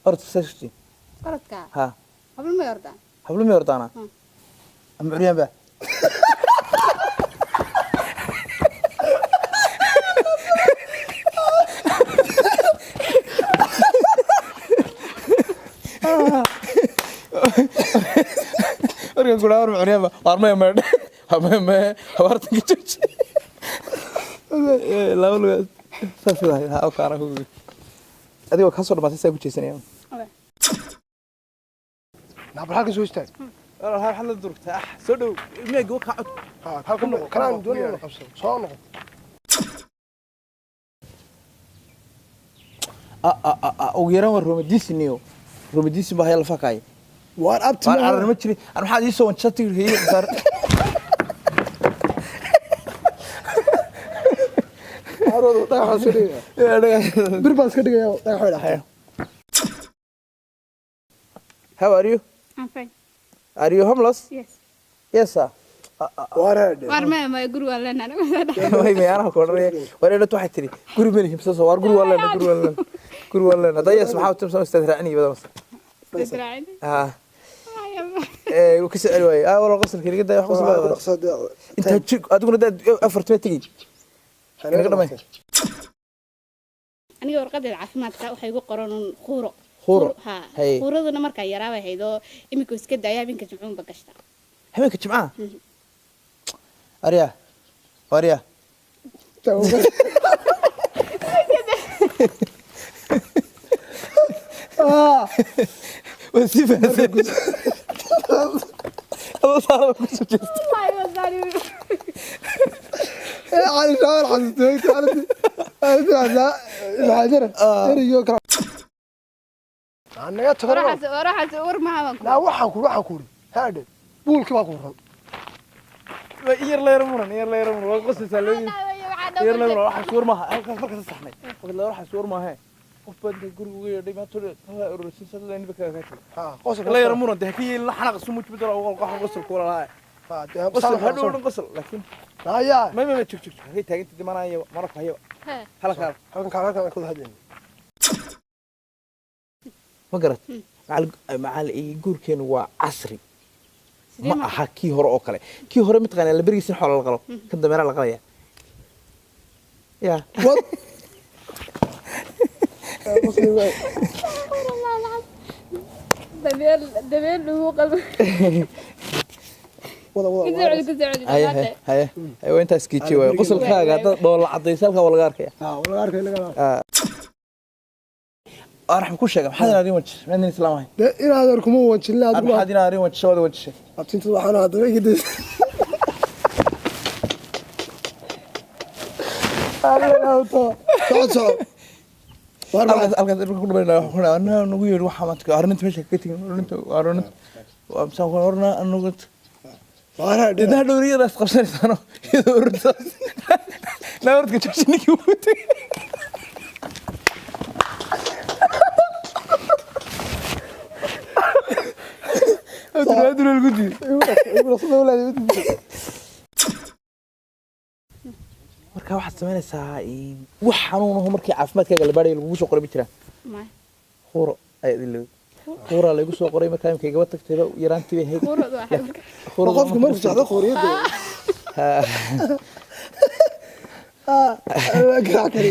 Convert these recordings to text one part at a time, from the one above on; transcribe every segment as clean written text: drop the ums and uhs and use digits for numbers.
Orodka saa isku Orodka? Ha. Hablo ma ordaan? Hablo ma ordaana? Ama curyaan ba? Markaan ku dhaha war ma curyaan ba, waar maya maya, maya maya, habaartan ka jooji. Laba lugood saas waay. Ha, okay, anaa ku adigoo kaa soo dhamaatay saa ku jeesanaya. Okay. Naa bal halkan soo istaag. Walaal, waxaad la durugtaa. Ah, soo dhow meega wakaa cod. Ha, halkan noqo, kanaan doonaya inaan qabsado, soo noqo. Ugu yaraan waa romadisniyo, romadisi baa haya lafa kaaya. Waar abti waan cararnimo jiray an maxaad ii soo wanjata tigirka saar. Aroodu dhagax baan iska dhigaya, bir baan iska dhigaya, dhagax way dhaxay. How are you? I'm fine. Are you homeless? Yes. Yes sir. Waar haadhe. Waar maya maya, guri waa leenahay. Way meeraha ku odhanaya wareedhat waxay tiri guri ma lihi mise waar guri waa leenahay, guri waa leenahay, guri waa leenahay. Hadda yes maxaa timsan ustaad raacini badan mase. Israacin. Ah, ee wuu ka soo celi waayey. Ah, walaal, qosolka inaga daaya, wax qosol baa intaa jir adiguna daad afartama tegey inaga dhamay. Aniga warqadeeda caafimaadka waxay igu qoran un khuuro. Khuuro? Ha. Haye. Khuuraduna markaan yaraa bay hayd oo imika iska daaya, habeenka jimcuunba gashta. Habeenka jimcaha? Arya, arya. Waa sii fahansan adoo saaraba kusoo jeesta. Cali shaawar xasuustay maxaa jira ereyoo kale naga tago. Waraxaas waraxaas war maha baan ku. Naa waxaan ku uri haadhe, buulkii baa ku ran. Waa iyar la yar muran, iyar la yar muran, waa qosaysaa labadiin. Iyar la yar muran, waxaas war maaha. Halkaas markaas saxnay marka waxaas war maaha. Qof baa inta guriga uga yeedhay maanta taa urursin sadada inba kaga tagay. Ha, qosol la yar muran dee ka yeelin xanaaq isu muujin bedel oo qof qosol kula lahaa. Qosol hadhow dhan qosol laakiin naaya. Ma jug jug jug, halkay taaganta dimanaya marka hayo halka. Halkan ku hadlayna. Ma garat macal macal guurkeenu waa casri, ma aha kii hore oo kale. Kii hore mataqaanaa la berigiisa xoola la qalo, kan dameera la qalaya ya. Wad Dabeel dabeel lagu qabo. Wada wada. Ku socod, ku socod. Haye haye haye haye, waa intaas kiijiye waayo qosolkaaga haddaad dhoolla cadaysa halkaa waa laga arkaya. Ha, wala arkay laga. Aan ku sheegay maxaad inaad wajishay, maxaad nin islaam ahay? De inaad ar kuma wajilna adigu. Maxaad inaad arrin wajishay, waad wajishay. Abtinta waxaan hadaba iga days. Socod socod. Waar halkaas halkaas dhulka ku dhamayna waxaan ku dhahay anaa nagu yeedhi waxaa maanta arrinta meesha kaga tegin arrinta arrinta waa misaan ku orna anagu. Waar haadhe. Idhaa dhowriyadaas qabsanaysaano iyadoo orodtaas naa orodka jooji ninkii ugu tegay. Abdulqaadir waa lagu diiday. Marka waxaad samaynaysaa wax xanuun aho markii caafimaadkaaga la baadhayo lagugu soo qoray ma jiraan? Maya. Khuuro ayaa idin leeyahay, khuuraa laygu soo qoray markaa imika igaba tagtayba, yaraantii bay ahayd. Khuuradu waa xanuunka. Khuuradu qofku markuu socdo qooriyada garaac kari.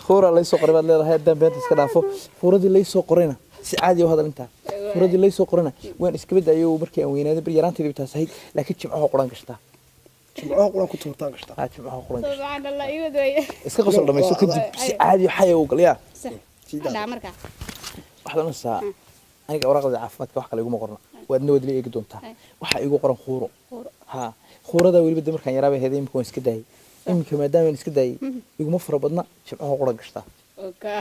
Khuuraa lay soo qoray baad leedahay haddaan beenta iska dhaafo. Khuuradii lay soo qorayna si caadi u hadal intaa. Khuuradii lay soo qorayna waan iska badaayo markii aan weynaaday, bar yaraanteedii taas ahayd, laakiin jimcaha quraan gashtaa. Jimcaha quraan ku tuurtaan gashtaa. Haa, jimcaha quraan gashtaa. Subxaan allah, iwad waye. Iska qosol dhamayso kadib si caadi xaya u gal yaa. Sax dhaa markaa. Waxaad oranaysaa aniga waraaqda caafimaadka wax kale iguma qorna, waadna waad la eegi doontaa. Waxaa igu qoran khuuro. Khuuro. Ha, khuurada weliba de markaan yaraa bay ahayd, imika waan iska daayay. Imika maadaama waan iska daayay iguma fara badna, jimcaha quraan gashtaa. Oka.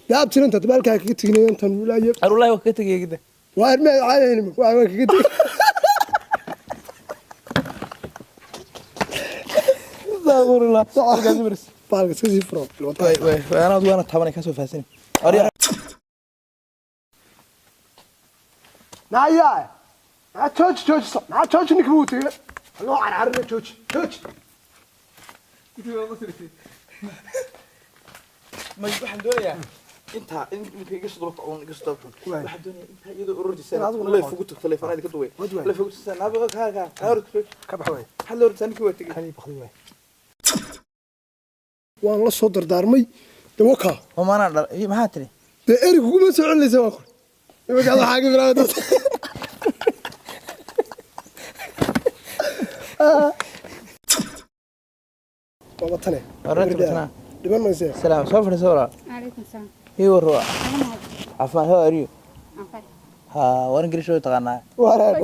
Yaa abtinanta dabaalkaa kaga tegnay intan wilaaye. Arulahi waa kaga tegay gida. Waar ma caadaynin, waa kaga tegay. Astaghfirullah. Halkaasi maris. Baalka iska sii furo. Way way way, anaa waana taabanay kasoo fahansanay. Arya. Naaya, naa jooji jooji, naa jooji, ninka buu tegay loo carcarina, jooji jooji. Ma waxaan doonayaa intaa in imika iga soo daba kaco, iga soo daba kaco. Waay. Waxaan doonayaa intaa iyadoo ururdisa Inaad adigu leef ugu tagto, leefanaadi ka duway. Wad waay. Leef ugu tagto, naaba ka ka ka orod. Ka bax waay. Maxaad la ordaysaa? Ninkii waa tegey. Kani baqdi waay. Waan la soo dardaarmay de waka. Maanaa dhal, maxaa tiri? Dee eri kuguma soo celinaysa, waa kor imanka ada waxaa ka bilaabay dad. Waa batane. Wararta batanaa. Dhiman maysee. Salaam, soo fadhiiso walaal. Calaykum salaam. Ii warro. Caafimaad, how are you? I'm fine. Ha, war Ingiriis way taqaanaa. Wareer.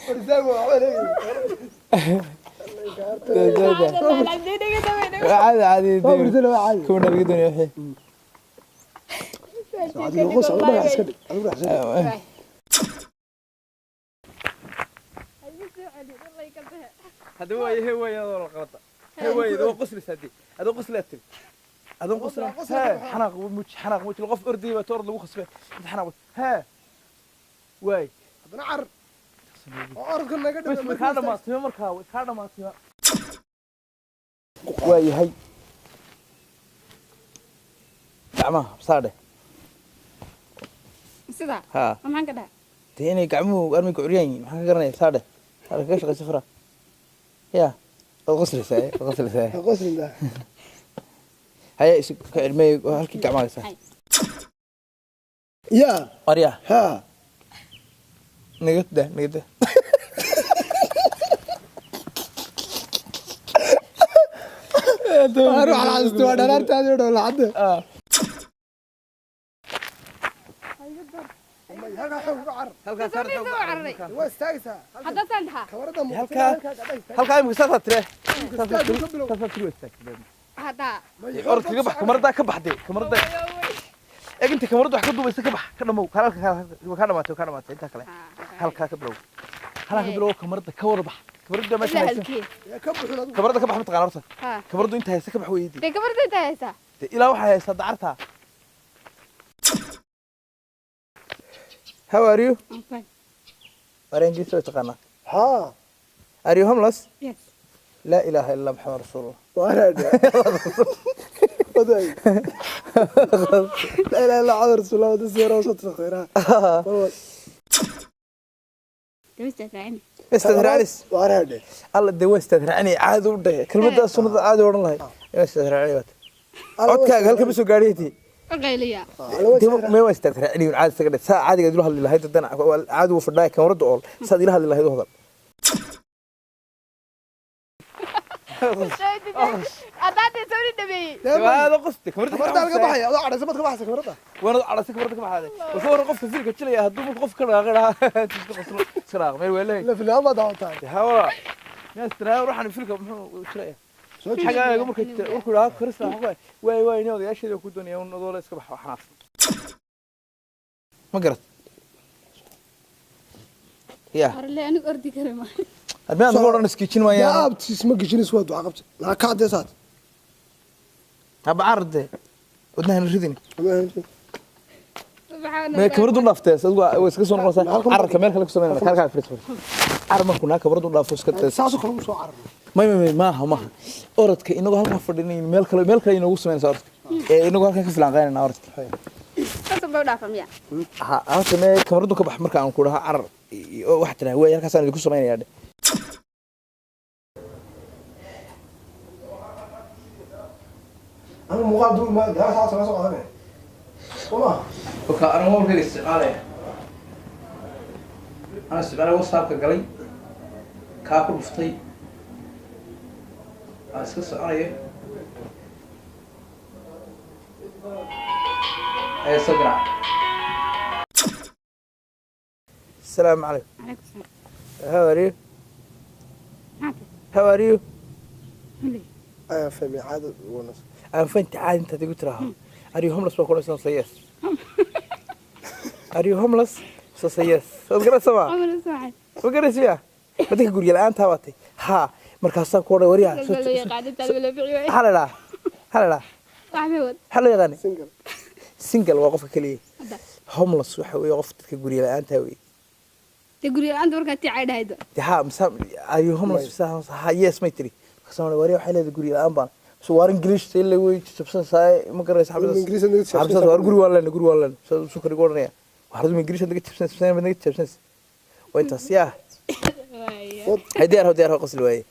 Warisaagu waa waxba leeyahay. Caadi caadi. Waa fadhiisana, waa caadi. Kuwa nabiga doonaya wixii. Adiga qos, adigu dhagax iska dhig, adigu dhagax iska dhig. Hadda waa he way adoo la qalata. He way adoo qoslaysa, hadii adoo qoslaa tiri. Adoo qosla. Ha, xanaaq muuj, xanaaq muuj, qof ordayba baa toor lagu khasbay. Inta xanaaq. Ha. Way. Haddana car oo orodka naga Bas dhiman. markaa dhamaatay, markaa way kaa dhamaatay. Waa yahay. Gacmaha saadhe. Sidaa. Ha. Maxaan ka dhaha? Dee inay gacmuhu armiga curyaan yihiin maxaan ka garanaya? Saadhe. Saadhe kaga shaqaysa fara. Ya. Waad qoslaysaa, waad qoslaysaa. Ha qoslin daa. Haya, isu ka cilmey halkii gacmaha haysaa. Hay. Yaa. Arya. Ha. Naga daa, naga daa. Waan waxaan xasuustay waa dharaartaadii oo dhow lacagta. Halkaa xoog uga carar. Halkaa saar. Soo cararay. Waa istaagaysaa. Hadda saan dhahaa. Kamarada muuqata. Halkaa. Halkaa gacmaha istaag. Halkaa imika saasaa tire. Istaag, ka bilow. Saasaa tiri, waa istaagtay. Hadda. Orod kaga bax kamarada, ka baxday kamarada. Eeg inta kamaradu wax ka duubaysa, ka bax, ka dhamow halka. Ka dhamaatay, ka dhamaatay inta kale. Halkaa ka bilow, halkaa ka bilow, kamarada ka wada bax, kamarada meesha Ilaa haysa. halkee? Yaa ka buxun adigu. Kamarada ka bax, ma taqaan horta? Ha. Kamaradu inta haysa ka bax weydii. Dee gabarda intaa haysaa. Dee ilaa waxay haysaa dacarta. How are you? I'm fine. War Ingiriis way taqaanaa. Ha. Are you homeless? Yes. Laa ilaaha illa Maxamed rasuulullah. Wareer. Waday. La ilaha illa Allah rasuulullah wada seera soo taqeera. Dee istaad raacini. Istaad raacis. Wareer. Alla dee waa istaad raacini, caadi u dheh kelmaddaa sunnada caadi odhan lahay. Waa istaad raacini, waata codkaaga halka ma soo gaadhaytii. Qayliya. Mee waa istaad raacini caadi isaga dheh, saa caadiga ila hadli lahayd haddana caadi wuu fadhaaya kamarada ool, saad ila hadli lahayd u hadal. Haddaad soo dhameeyey. Waada qosti kamarada. Kamarada laga baxaya, adoo cadhaysan baad ka baxaysa kamarada. Waana cadhaysan kamarada ka baxaaday. Wuxuu waran qofka filka jilaya hadduu marka qof ka dhaqaaqay dhahaa iska qoslo, iska dhaqaaq meel weelahay. La filaan baad daawataa. Hawa miyaas tiraa ruuxan filka muxuu jilaya? Soo jeed. Xagaaga markay markuu dhahaa karista waxa waay waay inay odayaasheeda ku doonaya un adoo la iska baxo xanaaqsan, ma garat ya? Horle anigu ordi kari maayo. Hadmiyaan nagu odhan iskiijin Yaa maayaan. Abtiis ma gejinayso, waa duca qabta. Naa ka cadaysaad. Haba carde wadnahan ridin. Subxaana. Mee kamaradu dhaaftee, adigu way iska soo noqonaysaa cararka, meel kale ku sameynayna. Kale kale fadhiis, fadhiis. Carar markuu naa kamaradu dhaafo iska Saasoo kale u soo cararno. May maaha, maaha orodka inagoo halkan fadhinay, meel kale, meel kale inoogu sameynaysa orodka ee inagoo halkan ka filanqeynayna orodka. Saas baa u dhaafa miya? Ha, horta mee kamaradu ka bax marka aan ku dhaha carar oo wax tiraa waay halkaasaan idinku samaynayaa dhe. Anigu muuqaal duubi maayo, daa saas laga soo qaadanaya. Soo maaha? Oka anigu mobilkayga isticmaalaya, anaa isticmaalaya WhatsAppka galay, kaa ku dhuftay, aan iska soconaya ayaa soo garaac. Asalaamu calaykum. Calaykum salaam. How are you? Maxaa tahay? How are you? Huley. Ayaan fahmay caado wanaagsan. Aan fahantay caadi intaad igu tiraaho are you homeless baa ku odhanaysaa, say yes. Are you homeless? So say yes. Waad garanaysaa ma? Cumar soo Ma garanaysa? Madanka gurya la-aantaa baatay. Ha, markaasaan ku odhan waryaa. Loo yaqaan inta loo bixi waay. Maxaa la idhaha? Maxaa la idhaha? Wax ma wad. Maxaa loo yaqaanay? Single. Single waa qofka keliya. Hadda. Homeless waxa weeye qof dadka gurya la-aantaa weeye. Dee gurya la'aanta markaa tii caydhahaydo. Dee ha, mise are you homeless? Mise ha, yes may tiri. Kasoo wariya waxay leedahay guri la'aan baan. So waar English say la way jabsanaysaa, ma garanaysa xabadaas. Ingiriis naga jabsanaysaa. Xabadaas waar guri waa leen, guri waa leen. Soo sukar igu oranaya. Waxaad English naga jabsanaysaa, naga jabsanaysaa. Waa intaas yaa. Waaya. Hay diyaar, diyaar, qosli waaye.